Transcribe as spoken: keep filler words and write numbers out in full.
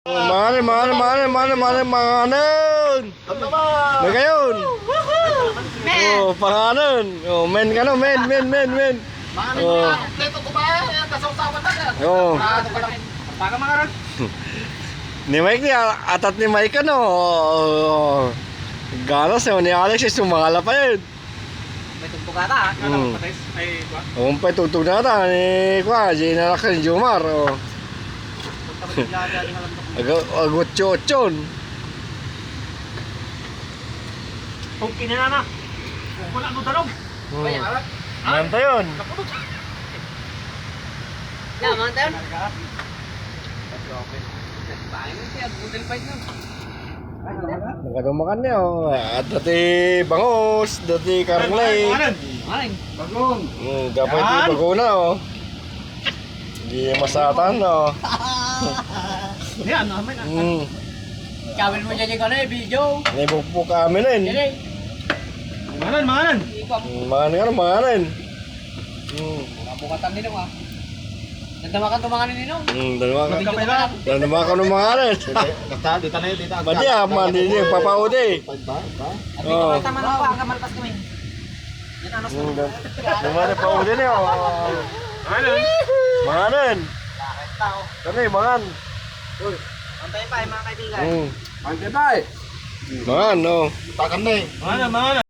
Oh, manganen, manganen, manganen, manganen, manganen, manganen. May kayon. Oh, panganen. Oh, men ka no, men, men, men, men. Oh. Oh. Ni Mike ni, a-, atat ni Mike, ano? Oh. Ganas, oh, ni Alex, eh, sumala pa yun. May tugtog ata, ah. Hmm. Patay, ay, kwa? Huwag pa'y tugtog na ata, ni, kwa, di na ni Jomar, oh. Pagka matigla, di, di alam ko. Aga-, agutyo-utyon. Okay na, na, na. Wala mo tanong. Hmm. Ay, arat. Manta yun. Naputol. Na, manta yun. Talaga? Bangin siya, budal fight na. Nakadumakan niya, oh. At dati bangus, dati karne. Ayan, ayan. Ayan. Bagong. Hmm, dapat Yan. Di bago na, oh. Di masatan, oh. Yan, amin, ah. Hmm. Sabi mo dyan, ikaw na, eh, video. Nibukbuk kami na, eh. Yan, eh. Manganan, manganan. Ikaw. Hmm, manganan, manganan. Hmm. Bukatan din, ah. Nagdamakan to mga ninong. Hmm, damakan. Mabidyo ka pa lang. Damakan ng mga alas. Basta, di tayo, di tayo. Madi, ah, madi, di, papaudi. Ba, ba? Abi ko Oh. Kami tama na pa, ang malpas kami. Yan, ano, Hmm, dan-, damakan paudi niya, oh. Manganan. Manganan. Bakit tao? Kami, mangan. Uy, antay pa, eh, mga kaibigan. Hmm. Antay pa, eh. Mangan, no? Takan na, eh. Manganan, manganan.